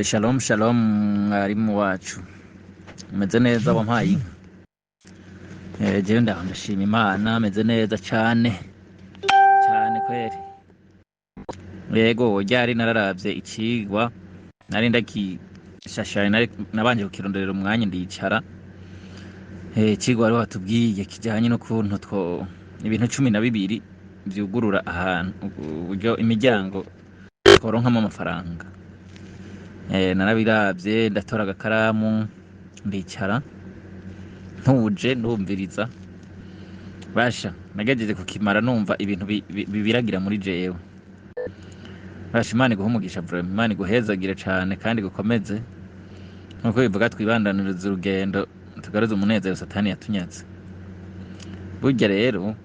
Shalom shalom, mwarimu wacu, umeze neza? Wampaye inka. Jewe ndaho, ndashima Imana, meze neza cane cane kweri. Yego, ryari nararavye icigwa, nari ndakishashaye, nari nabanje kukironderera umwanya, ndicara. Icigwa wari watubwiye kijanye n'ukuntu two ibintu 12 vyugurura ahantu, uburyo imiryango tworonkamwo amafaranga. Narabiravye, ndatora agakaramu, ndicara ntuje, ndumviriza. Basha, nagejeje kukimara numva ibintu bibiragira muri jewe. Basha, Imana iguhe umugisha vraiment, Imana iguhezagire cane kandi igukomeze. Nkuko bivuga, twibandaniriza urugendo, tugaruze umunezero Satani yatunyaze. Burya rero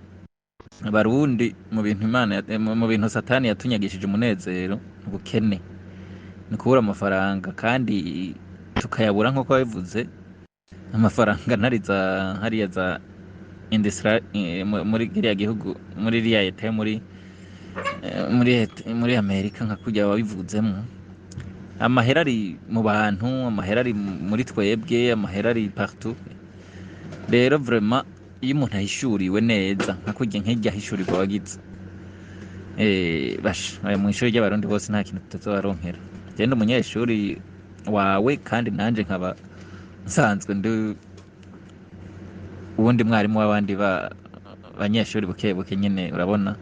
Abarundi, mu bintu Imana mu bintu Satani yatunyagishije umunezero, ubukene, ni kubura amafaranga, kandi tukayabura nkuko babivuze. Amafaranga ntari za hariya za industrie muri kiriya gihugu, muri iriya leta yo muri Amerika, nka kurya wabivuzemwo. Amahera ari mu bantu, amahera ari muri twebwe, amahera ari partout. Rero vraiment, iyo umuntu ahishuriwe neza nka kurya, nk'irya ahishurirwa wagize, basha, aya mw'ishuri ry'Abarundi bose nta kintu tutazobaronkera. Jewe ndi umunyeshuri wawe, kandi nanje nkaba nsanzwe ndi uwundi mwarimu w'abandi banyeshuri buke buke nyene. Urabona,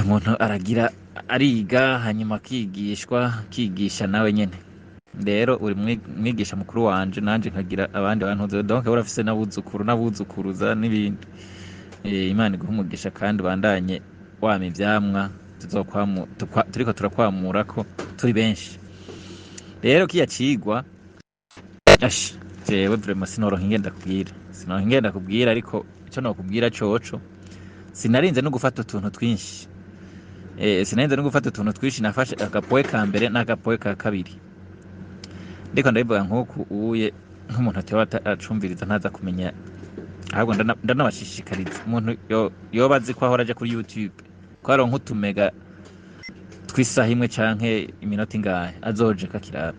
umuntu aragira, ariga, hanyuma akigishwa, akigisha nawe nyene. Rero uri mwigisha mukuru wanje, nanje nkagira abandi bantu, donc urafise n'abuzukuru n'abuzukuruza n'ibindi. Imana iguhe umugisha kandi ubandanye wama ivyamwa turiko turakwamurako turi benshi. Rero kiya cigwa, ash, jewe vraiment sinoronka ingene ndakubwira, sinoronka ingene ndakubwira, ariko ico nokubwira coco, sinarinze no gufata utuntu twinshi. Sinarinze no gufata utuntu twinshi, nafashe agapoint ka mbere n'agapoint ka kabiri. Ndiko ndabivuga nk'uku uye, nk'umuntu ateba acumviriza ntaza kumenya. Ahubwo ndanabashishikariza, umuntu yoba azi ko ahora aja kuri YouTube, ko aronka utumega tw'isaha imwe canke iminota ingahe, azoje kakirabe.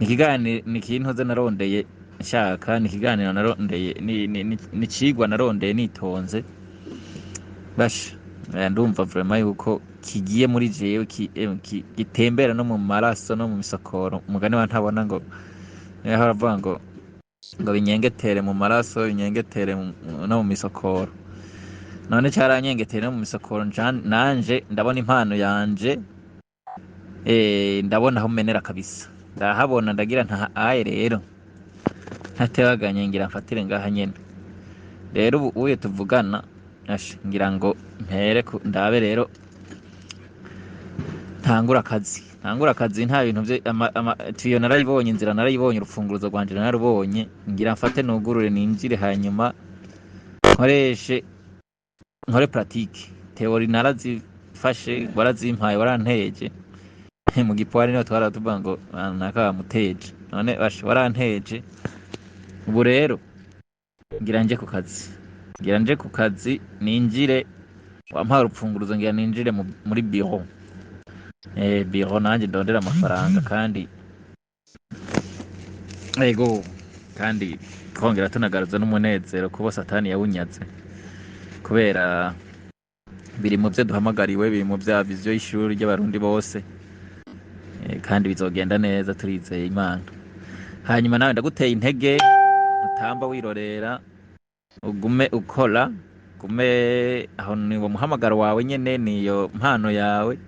Ni ikiganiro, ni ikintu ze narondeye nshaka, ni ikiganiro narondeye, ni icigwa narondeye nitonze. Basha, ndumva vraiment yuko kigiye muri jewe, gitembera no mu maraso no mu misokoro. Umugani wa ntabona ngo niho aravuga ngo binyengetere mu maraso, binyengetere no mu misokoro. None caranyengeteye no mu misokoro. Nanje ndabona impano yanje, ndabona aho menera kabisa, ndahabona, ndagira nta aye. Rero ntatebaganye, ngira mfatire ngaha nyene. Rero ubu uye tuvugana, asha, ngira ngo mpere ndabe rero ntangura akazi, ntangura akazi. Nta bintu vye tiyo narayibonye, inzira narayibonye, urufunguruzo rwanje nararubonye. Ngira mfate nugurure, ninjire, hanyuma nkoreshe, nkore pratique. Théorie narazifashe, warazimpaye, waranteje. Mu gipwari niho twara tuvuga ngo: "Ah, naka bamuteje." None basha, waranteje. Ubu rero ngira nje ku kazi, ngira nje ku kazi, ninjire. Wampaye urupfunguruzo, ngira ninjire muri bureau, bureau nanje ndondera amafaranga. Kandi ego, kandi twongera tunagaruza n'umunezero kubo Satani yawunyaze, kubera biri mu byo duhamagariwe, biri mu bya vision y'ishuri ry'Abarundi bose. Kandi bizogenda neza, turizeye Imana. Hanyuma nawe ndaguteye intege, utamba wirorera, ugume ukora, ugume aho. Ni uwo muhamagaro wawe nyene, niyo mpano yawe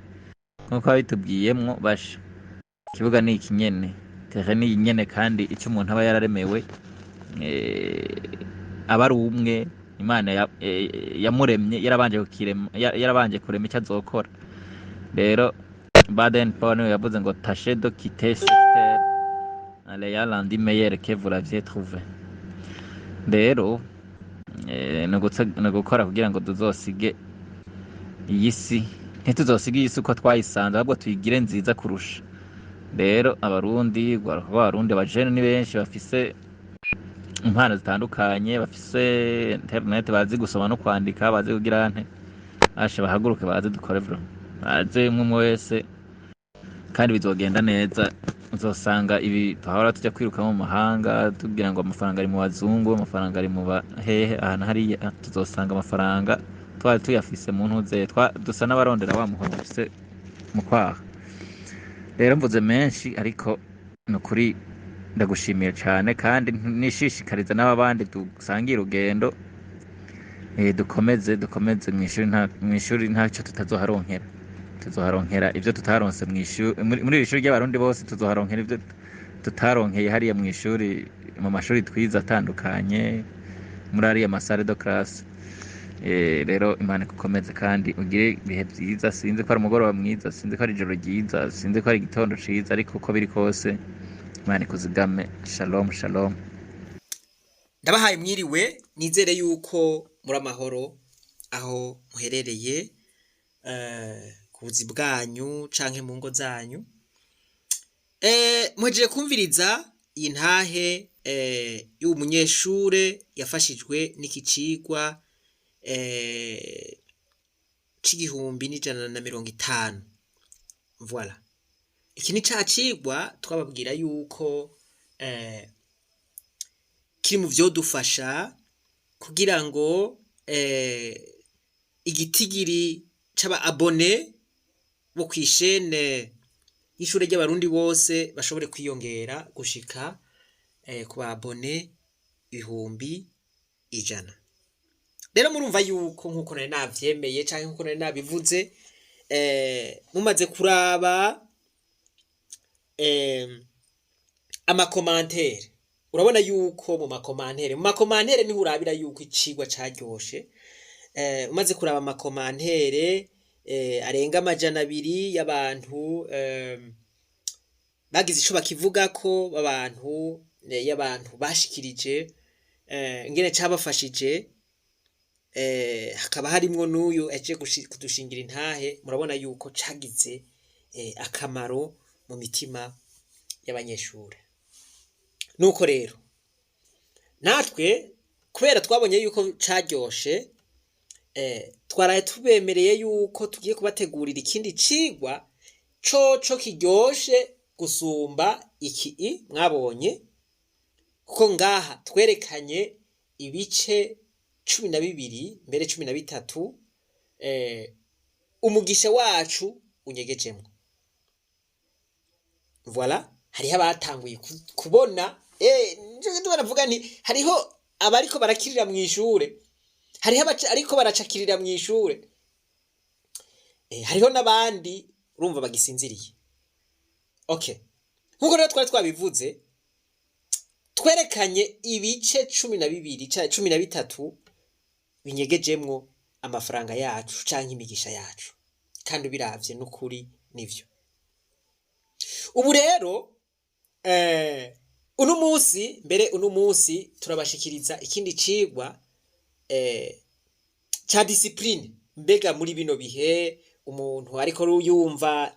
nkuko wabitubwiyemwo. Basha, ikibuga ni iki nyene, terrain ni iyi nyene, kandi icyo umuntu aba yararemewe, aba ari umwe Imana yamuremye yarabanje kukirema, yarabanje kurema icyo azokora. Rero Baden Powell niwe yavuze ngo: "Tâchez de quitter cette terre en l'ayant rendue meilleure que vous l'aviez trouvée." Rero ni ugukora kugira ngo tuzosige iyi si, ntituzosige iyi si uko twayisanze, ahubwo tuyigire nziza kurusha. Rero Abarundi, Abarundi, abajene ni benshi bafise impano zitandukanye, bafise internet, bazi gusoma no kwandika, bazi kugira nte. Asha, bahaguruke, baze dukore vraiment, baze umwe umwe wese. Kandi bizogenda neza. Uzosanga ibi twahora tujya kwiruka mu mahanga tugira ngo amafaranga ari mu bazungu, amafaranga ari mu bahehe, ahantu hariya tuzosanga amafaranga twari tuyafise mu ntuze, dusa n'abarondera wa muhoro ufise mu kwaha. Rero mvuze menshi, ariko ni ukuri ndagushimiye cyane, kandi nishishikariza n'abandi dusangiye urugendo, dukomeze dukomeze mw'ishuri. Nta mw'ishuri ntacyo tutazoharonkera, tuzoharonkera ibyo tutaronse mw'ishuri, muri iri shuri ry'Abarundi bose. Tuzoharonkera ibyo tutaronkeye hariya mw'ishuri, mu mashuri twize atandukanye, muri ariya ma salles de classe. Rero Imana igukomeze kandi ugire ibihe byiza. Sinzi ko ari umugoroba mwiza, sinzi ko ari ijoro ryiza, sinzi ko ari igitondo ciza, ariko uko biri kose Imana ikuzigame. Shalom shalom. Ndabahaye mwiriwe, nizere yuko muri amahoro aho muherereye, ku buzi bwanyu canke mu ngo zanyu. Muhejeje kumviriza iyi ntahe y'uwu munyeshure yafashijwe n'iki cigwa c'1150. Voilà, iki ni ca cigwa twababwira yuko kiri mu vyodufasha kugira ngo igitigiri c'aba abonnés bo kw'ishene y'ishure ry'Abarundi bose bashobore kwiyongera gushika ku ba abonnés 100,000. Rero murumva yuko nkuko nari navyemeye canke nkuko nari nabivuze, mumaze kuraba ama commentaires, urabona yuko mu ma commentaires niho urabira yuko icigwa caryoshe. Umaze kuraba ama commentaires arenga 200 y'abantu bagize ico bakivugako, b'abantu y'abantu bashikirije ingene cabafashije, hakaba harimwo n'uyu aje kudushingira intahe, murabona yuko cagize akamaro mu mitima y'abanyeshure. Nuko rero natwe kubera twabonye yuko caryoshe, twaraye tubemereye yuko tugiye kubategurira ikindi cigwa coco kiryoshe gusumba iki mwabonye, kuko ngaha twerekanye ibice 12, mbere 13, umugisha wacu unyegejemwo. Voilà, hariho abatanguye kubona, nico gituma navuga nti hariho abariko barakirira mw'ishure, hariho ariko baracakirira mw'ishure, hariho n'abandi urumva bagisinziriye. Okay, nkuko rero twari twabivuze, twerekanye ibice 12 canke 13 binyegejemwo amafaranga yacu canke imigisha yacu, kandi ubiravye n'ukuri nivyo. Ubu rero uno munsi, mbere uno munsi turabashikiriza ikindi cigwa ca discipline. Mbega muri bino bihe umuntu ariko yumva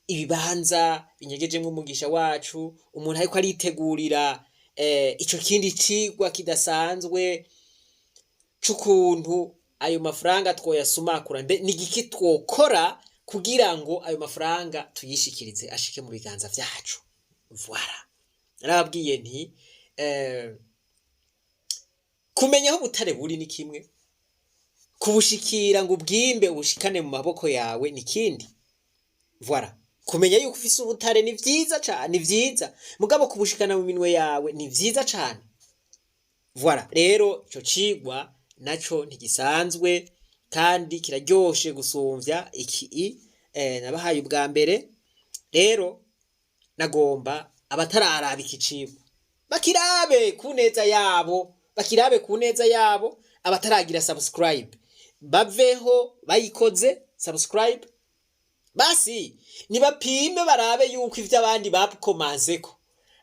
ibibanza binyegejemwo umugisha wacu, umuntu ariko aritegurira ico kindi cigwa kidasanzwe c'ukuntu ayo mafaranga twoyasumakura, mbe ni igiki twokora kugira ngo ayo mafaranga tuyishikirize, ashike mu biganza vyacu? Voilà, narababwiye nti kumenya aho ubutare buri ni kimwe, kubushikira ngo ubwimbe ubushikane mu maboko yawe ni kindi. Voilà, kumenya yuko ufise ubutare ni vyiza cane, ni vyiza, mugabo kubushikana mu minwe yawe ni vyiza cane. Voilà, rero ico cigwa naco ntigisanzwe kandi kiraryoshe gusumvya iki nabahaye ubwa mbere. Rero nagomba abatararaba iki cigwa bakirabe ku neza yabo, bakirabe ku neza yabo. Abataragira subscribe baveho bayikoze subscribe, basi nibapime barabe yuko ivyo abandi bakomanzeko,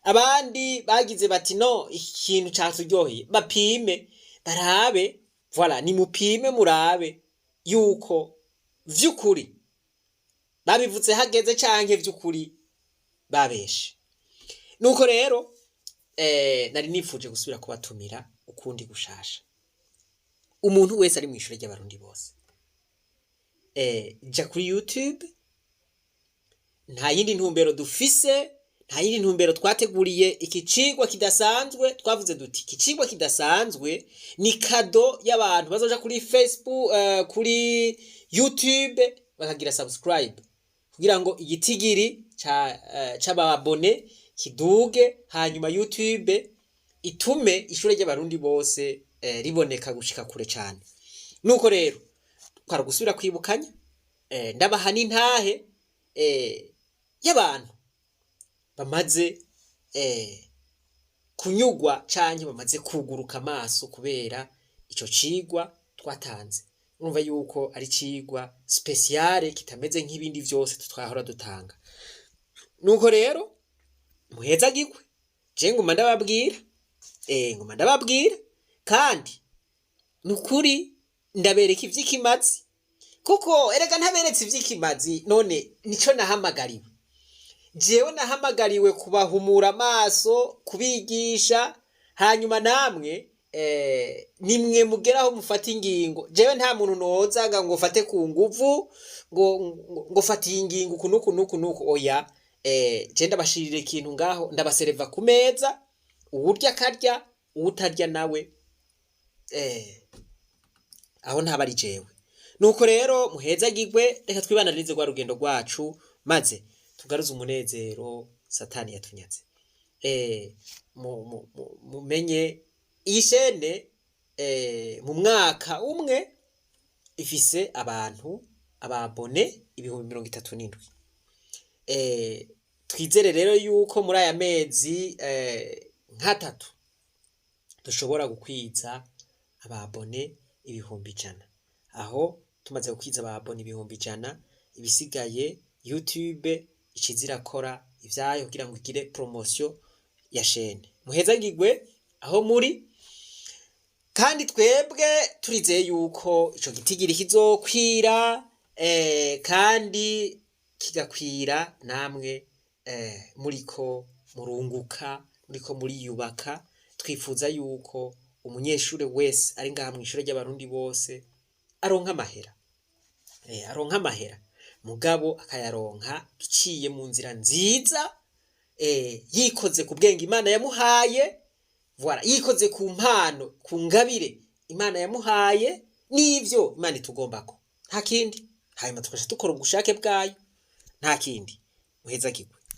abandi bagize bati: "No iki kintu caturyoheye." Bapime barabe. Voilà, nimupime murabe yuko vy'ukuri babivuze hageze canke vy'ukuri babeshe. Nuko rero nari nifuje gusubira kubatumira ukundi gushasha. Umuntu wese ari mw'ishure ry'Abarundi bose, ja kuri YouTube. Nta yindi ntumbero dufise, nta yindi ntumbero twateguriye iki cigwa kidasanzwe. Twavuze duti iki cigwa kidasanzwe ni cadeau y'abantu bazoja kuri Facebook, kuri YouTube bakagira subscribe kugira ngo igitigiri c'ababone kiduge, hanyuma YouTube itume ishure ry'Abarundi bose riboneka gushika kure cane. Nuko rero twara gusubira kwibukanya, ndabaha n'intahe y'abantu bamaze kunyugwa canke bamaze kuguruka amaso kubera ico cigwa twatanze. Urumva yuko ari icigwa spéciale kitameze nk'ibindi vyose twahora dutanga. Nuko rero muhezagirwe. Je nguma ndababwira, nguma ndababwira, kandi nukuri ndabereka ivy'ikimazi, kuko erega ntaberetse ivy'ikimazi none nico nahamagariwe. Jewe nahamagariwe kubahumura amaso, kubigisha, hanyuma namwe nimwe mugeraho mufata ingingo. Jewe nta muntu nozaga ngo fate ku nguvu ngo fata iyi ngingo uku nuku nuku nuku, oya. Je ndabashirira ikintu ngaho, ndabasereva ku meza, uwurya akarya, uwutarya nawe aho ntaba ari jewe. Nuko rero muhezagirwe. Reka twibananirize rwa rugendo rwacu, maze tugaruze umunezero Satani yatunyaze. Mumenye iyi chaîne mu mwaka umwe ifise abantu ababone 37,000. Twizere rero yuko muri aya mezi nk'atatu dushobora gukwiza ababone 100,000. Aho tumaze gukwiza ababone 100,000, ibisigaye YouTube iciza irakora ivyayo kugira ngo igire promotion ya chaîne. Muhezagirwe aho muri, kandi twebwe turizeye yuko ico gitigiri kizokwira, kandi kigakwira namwe muriko murunguka, muriko muriyubaka. Twifuza yuko umunyeshure wese ari ngaha mw'ishure ry'Abarundi bose aronka amahera, aronka amahera, mugabo akayaronka biciye mu nzira nziza, yikoze ku bwenge Imana yamuhaye, voilà, yikoze ku mpano, ku ngabire Imana yamuhaye n'ivyo Imana itugombako, nta kindi. Hanyuma tugaca dukora ubushake bwayo, nta kindi. Muhezagirwe.